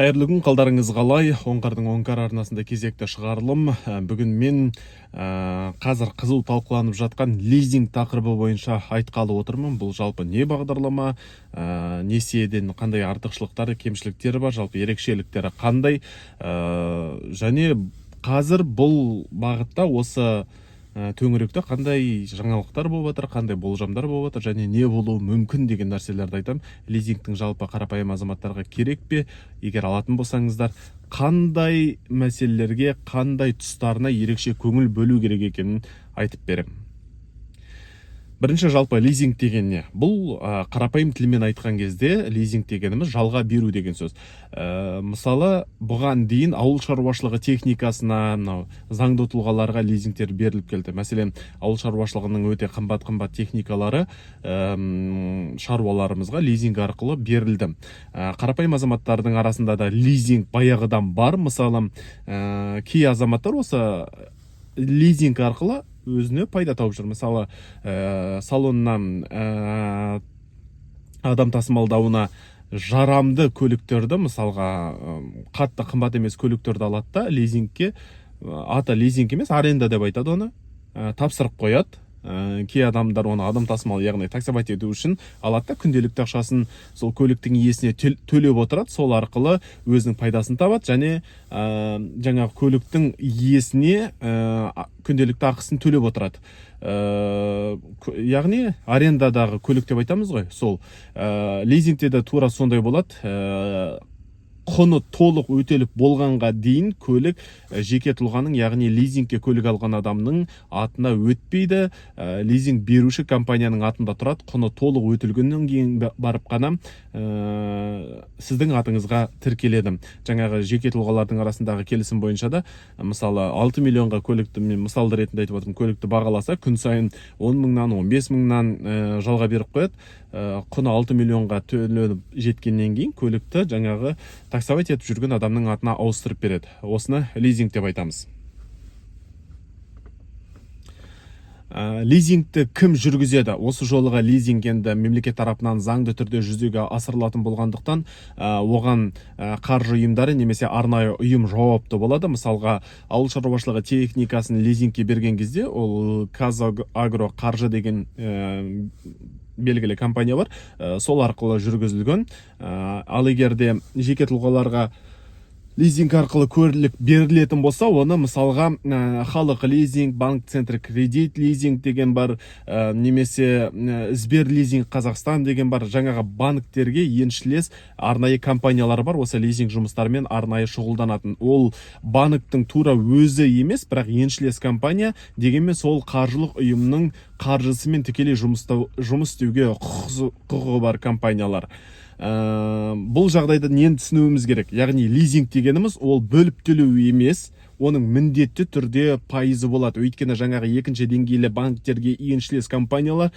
Қайырлы күн, қалдарыңыз қалай? Оңғардың Оңкар арнасында кезекті шығарылым. Бүгін мен қазір қызу талқыланып жатқан лизинг тақырыбы бойынша айтқалы отырмын. Бұл жалпы не бағдарлама, несиеден қандай артықшылықтары, кемшіліктері бар, жалпы ерекшеліктері қандай, және қазір бұл бағытта осы төңіректе қандай жаңалықтар болып жатыр, қандай болжамдар болып жатыр және не болуы мүмкін деген нәрселерді айтамын. Лизингтің жалпы қарапайым азаматтарға керек пе? Егер алатын болсаңыздар, қандай мәселелерге, қандай тұстарына ерекше көңіл бөлу керек екенін айтып беремін. Бірінші, жалпы лизинг деген не? Бұл қарапайым тілмен айтқан кезде, лизинг дегеніміз жалға беру деген сөз. Мысалы, бұған дейін ауыл шаруашылығы техникасына, мынау заңды тұлғаларға лизингтер беріліп келді. Мәселен, ауыл шаруашылығының өте қымбат қымбат техникалары шаруаларымызға лизинг арқылы берілді. Қарапайым азаматтардың арасында да лизинг баяғыдан бар. Мысалы, кей азаматтар осы лизинг арқылы өзіне пайда тауып жүр. Мысалы, салоннан адам тасымалдауына жарамды көліктерді, мысалға, қатты қымбат емес көліктерді алады да, лизингке, аты лизинг емес, аренда деп айтады оны, тапсырып қояды. Кей адамдар оны адам тасымалы, яғни таксовать ету үшін алады да, күнделікті ақшасын сол көліктің иесіне төлеп отырады. Сол арқылы өзінің пайдасын табады және жаңағы көліктің иесіне күнделікті ақысын төлеп отырады. Яғни арендадағы көлік деп айтамыз ғой, сол. Лизингте де тура сондай болады. Құны толық өтеліп болғанға дейін көлік жеке тұлғаның, яғни лизингке көлік алған адамның атына өтпейді. Лизинг беруші компанияның атында тұрады. Құны толық өтелгеннен кейін барып қана сіздің атыңызға тіркеледі. Жаңағы жеке тұлғалардың арасындағы келісім бойынша да, мысалы, 6 миллионға көлікті, мен мысал ретінде айтып отырмын, көлікті бағаласа, күн сайын 10 мыңнан, 15 мыңнан жалға беріп қояды. Құны 6 миллионға төленіп жеткеннен кейін көлікті жаңағы таксовать етіп жүрген адамның атына ауыстырып береді. Осыны лизинг деп айтамыз. Лизингті кім жүргізеді? Осы жолығы лизинг енді мемлекет тарапынан заңды түрде жүзеге асырылатын болғандықтан, оған қаржы ұйымдары немесе арнайы ұйым жауапты болады. Мысалға, ауыл шаруашылығы техникасын лизингке берген кезде ол КазАгро қаржы деген белгілі компания бар, сол арқылы жүргізілген. Ал егер де жеке тұлғаларға лизинг арқылы көлік берілетін болса, оны мысалға Халық лизинг, Банк Центр Кредит лизинг деген бар, немесе Сбер лизинг Қазақстан деген бар. Жаңағы банктерге еншілес арнайы компаниялар бар, осы лизинг жұмыстарымен арнайы шұғылданатын. Ол банктің тура өзі емес, бірақ еншілес компания. Дегенмен сол қаржылық ұйымның қаржысымен тікелей жұмыс істеуге құқығы бар компаниялар. Бұл жағдайда нені түсінуіміз керек? Яғни лизинг дегеніміз ол бөліп төлеу емес, оның міндетті түрде пайызы болады. Өйткені жаңағы екінші деңгейлі банктерге еншілес компаниялар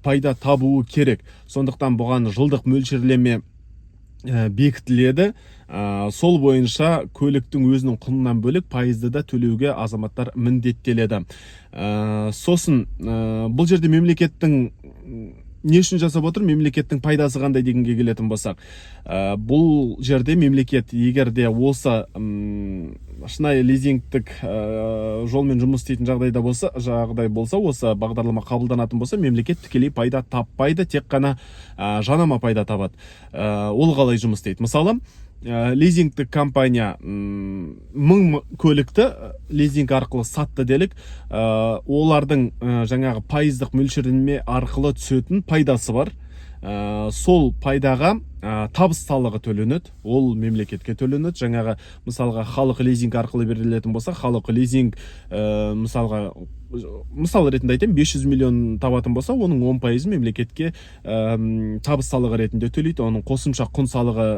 пайда табуы керек. Сондықтан бұған жылдық мөлшерлеме бекітіледі. Сол бойынша көліктің өзінің құнынан бөлек пайызды да төлеуге азаматтар міндеттеледі. Сосын бұл жерде мемлекеттің не үшін жасап отыр, мемлекеттің пайдасы қандай дегенге келетін болсақ, бұл жерде мемлекет егер де осы шынайы лизингтік жолмен жұмыс істейтін жағдайда болса, жағдай болса, осы бағдарлама қабылданатын болса, мемлекет тікелей пайда таппайды, тек қана жанама пайда табады. Ол қалай жұмыс істейді? Мысалы, лизингтік компания 1000 көлікті лизинг арқылы сатты делік. Олардың жаңағы пайыздық мөлшерлеме арқылы түсетін пайдасы бар. Сол пайдаға табыс салығы төленеді, ол мемлекетке төленеді. Жаңағы мысалға, Халық лизинг арқылы берілетін болса, Халық лизинг мысалға, мысал ретінде айтайын, 500 миллион табатын болса, оның 10%-ын мемлекетке табыс салығы ретінде төлейді. Оның қосымша құн салығы,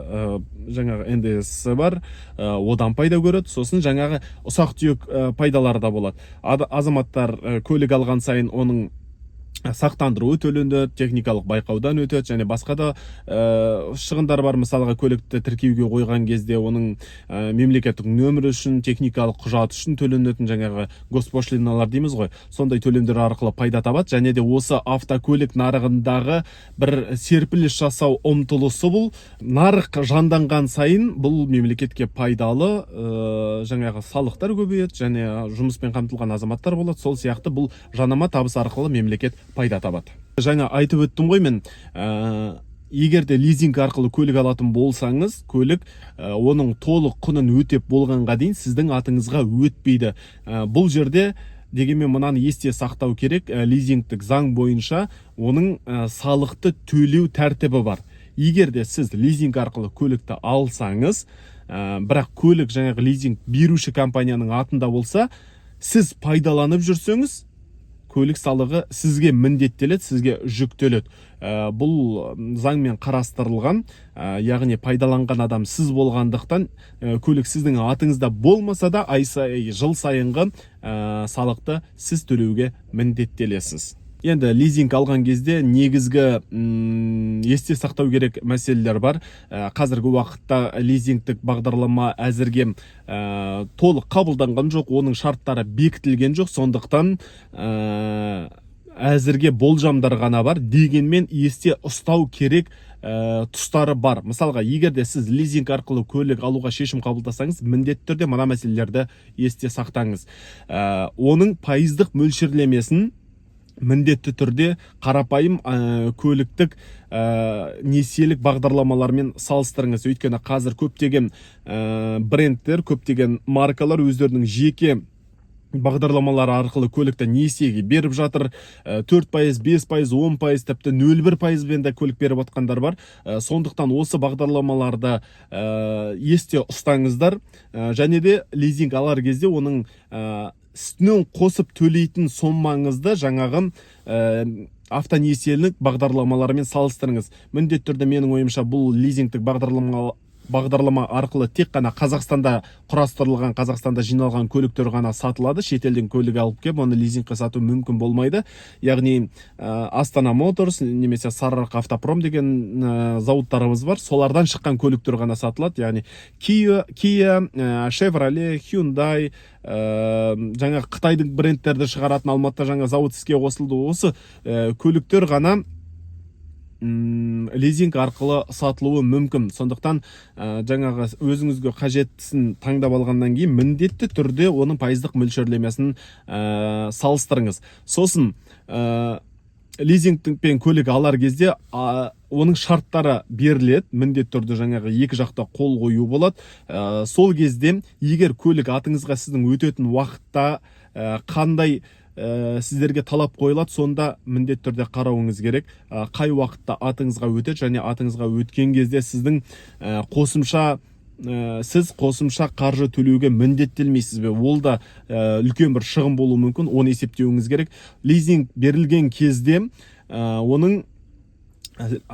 жаңағы НДС бар, одан пайда көреді. Сосын жаңағы ұсақ түйек пайдалары да болады. Азаматтар көлік алған сайын оның Сақтандыруы төленеді, техникалық байқаудан өтеді және басқа да шығындар бар. Мысалға, көлікті тіркеуге қойған кезде оның мемлекеттік нөмірі үшін, техникалық құжат үшін төленетін жаңағы госпошлиналар дейміз ғой, сондай төлемдер арқылы пайда табады. Және де осы автокөлік нарығындағы бір серпіліс жасау ұмтылысы. Бұл нарық жанданған сайын бұл мемлекетке пайдалы, жаңағы салықтар көбейеді және жұмыспен қамтылған азаматтар болады. Сол сияқты бұл жанама табыс арқылы мемлекет пайда табады. Жаңа айтып өттім ғой мен, егер де лизинг арқылы көлік алатын болсаңыз, көлік оның толық құнын өтеп болғанға дейін сіздің атыңызға өтпейді. Бұл жерде дегенмен мынаны есте сақтау керек: лизингтік заң бойынша оның салықты төлеу тәртібі бар. Егер де сіз лизинг арқылы көлікті алсаңыз, бірақ көлік жаңағы лизинг беруші компанияның атында болса, сіз пайдаланып жүрсеңіз, көлік салығы сізге міндеттеледі, сізге жүктеледі. Бұл заңмен қарастырылған, яғни пайдаланған адам сіз болғандықтан, көлік сіздің атыңызда болмаса да, ай сайын, жыл сайынғы салықты сіз төлеуге міндеттелесіз. Енді лизинг алған кезде негізгі есте сақтау керек мәселелер бар. Қазіргі уақытта лизингтік бағдарлама әзірге толық қабылданған жоқ, оның шарттары бекітілген жоқ, сондықтан әзірге болжамдар ғана бар. Дегенмен есте ұстау керек тұстары бар. Мысалға, егер де сіз лизинг арқылы көлік алуға шешім қабылдасаңыз, міндетті түрде мына мәселелерді есте сақтаңыз. Оның пайыздық мөлшерлемесін міндетті түрде қарапайым көліктік несиелік бағдарламалармен салыстырыңыз. Өйткені қазір көптеген брендтер, көптеген маркалар өздерінің жеке бағдарламалары арқылы көлікті несиеге беріп жатыр. 4%, 5%, 10%, тіпті 0,1%-бен де көлік беріп жатқандар бар. Сондықтан осы бағдарламаларды есте ұстаңыздар. Және де лизинг алар кезде оның үстінен қосып төлейтін соммаңызды жаңағы автонесиелік бағдарламалармен салыстырыңыз міндетті түрде. Менің ойымша, бұл лизингтік бағдарлама арқылы тек қана Қазақстанда құрастырылған, Қазақстанда жиналған көліктер ғана сатылады. Шетелден көлік алып келіп, оны лизингке сату мүмкін болмайды. Яғни Астана Моторс немесе Сарыарқа Автопром деген зауыттарымыз бар, солардан шыққан көліктер ғана сатылады. Яғни Kia, Chevrolet, Hyundai, жаңа қытайдың брендтерді шығаратын Алматыда жаңа зауыт іске қосылды. Осы көліктер ғана лизинг арқылы сатылуы мүмкін. Сондықтан жаңағы өзіңізге қажеттісін таңдап алғаннан кейін міндетті түрде оның пайыздық мөлшерлемесін салыстырыңыз. Сосын лизингпен көлік алар кезде оның шарттары беріледі, міндетті түрде жаңағы екі жақта қол қою болады. Сол кезде егер көлік атыңызға сіздің өтетін уақытта қандай сіздерге талап қойылады, сонда міндетті түрде қарауыңыз керек. Қай уақытта атыңызға өтеді және атыңызға өткен кезде сіздің қосымша сіз қосымша қаржы төлеуге міндеттелмейсіз бе? Ол да үлкен бір шығын болуы мүмкін, оны есептеуіңіз керек. Лизинг берілген кезде оның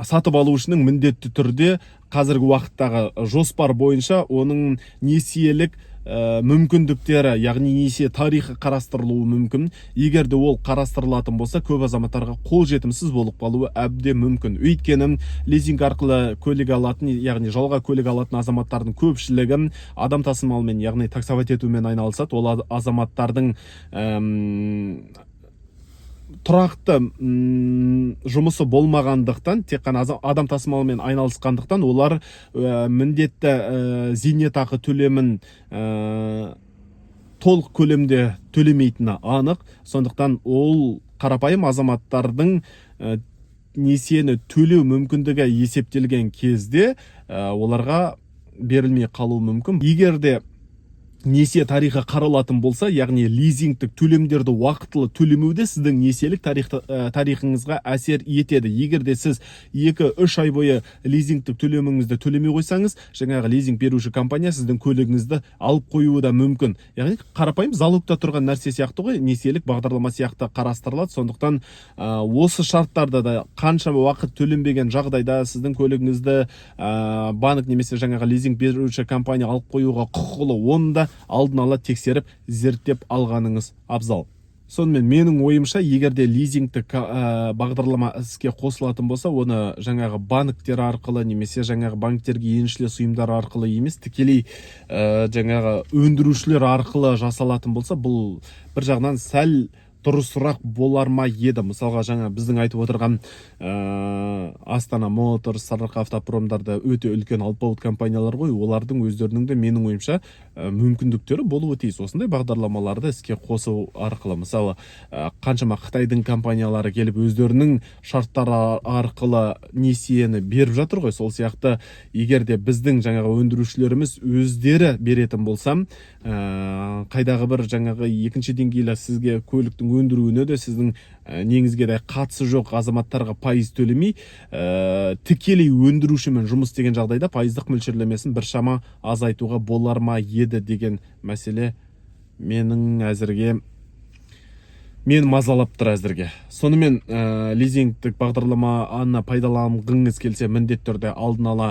сатып алушының міндетті түрде қазіргі уақыттағы жоспар бойынша оның несиелік мүмкіндіктері, яғни несие тарихы қарастырылуы мүмкін. Егер де ол қарастырылатын болса, көп азаматтарға қолжетімсіз болып қалуы әбден мүмкін. Өйткені лизинг арқылы көлік алатын, яғни жалға көлік алатын азаматтардың көпшілігі адам тасымалымен, яғни таксовать етумен айналысады. Ол азаматтардың тұрақты жұмысы болмағандықтан, тек қана адам тасымалымен айналысқандықтан, олар міндетті зейнетақы төлемін толық көлемде төлемейтіні анық. Сондықтан ол қарапайым азаматтардың несиені төлеу мүмкіндігі есептелген кезде оларға берілмей қалуы мүмкін. Егер де несие тарихы қаралатын болса, яғни лизингтік төлемдерді уақытылы төлемеу де сіздің несиелік тарихыңызға әсер етеді. Егер де сіз 2-3 ай бойы лизингтік төлеміңізді төлемей қойсаңыз, жаңағы лизинг беруші компания сіздің көлігіңізді алып қоюы да мүмкін. Яғни қарапайым залогта тұрған нәрсе сияқты ғой, несиелік бағдарлама сияқты қарастырылады. Сондықтан осы шарттарда да қаншама уақыт төленбеген жағдайда сіздің көлігіңізді банк немесе жаңағы лизинг беруші компания алып қоюға құқылы. Оны да алдын ала тексеріп, зерттеп алғаныңыз абзал. Сонымен, менің ойымша, егер де лизингтік бағдарлама іске қосылатын болса, оны жаңағы банктер арқылы немесе жаңағы банктерге еншілес ұйымдар арқылы емес, тікелей жаңағы өндірушілер арқылы жасалатын болса, бұл бір жағынан сәл дұрысырақ болар ма еді. Мысалға, жаңа біздің айтып отырған Астана Моторс, Сарыарқа Автопромдар да өте үлкен алпауыт компаниялар ғой. Олардың өздерінің де, менің ойымша, мүмкіндіктері болуы тиіс осындай бағдарламаларды іске қосу арқылы. Мысалы, қаншама қытайдың компаниялары келіп, өздерінің шарттары арқылы несиені беріп жатыр ғой. Сол сияқты, егер де біздің жаңағы өндірушілеріміз өздері беретін болса, қайдағы бір жаңағы екінші деңгейлі, сізге көліктің өндіруіне де, сіздің неңізге де қатысы жоқ азаматтарға пайыз төлемей, тікелей өндірушімен жұмыс істеген жағдайда пайыздық мөлшерлемесін біршама азайтуға болар ма еді деген мәселе менің әзірге мен мазалап тұр әзірге. Сонымен, лизингтік бағдарламаны пайдаланғыңыз келсе, міндетті түрде алдын ала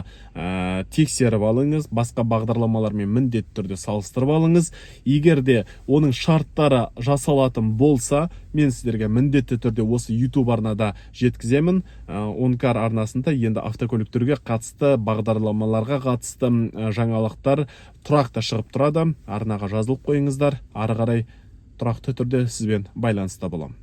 тексеріп алыңыз, басқа бағдарламалармен міндетті түрде салыстырып алыңыз. Егер де оның шарттары жасалатын болса, мен сіздерге міндетті түрде осы YouTube арнада жеткіземін. Онкар арнасында енді автокөліктерге қатысты бағдарламаларға қатысты жаңалықтар тұрақты шығып тұрады. Арнаға жазылып қойыңыздар, ары қарай тұрақты түрде сізбен байланыста боламын.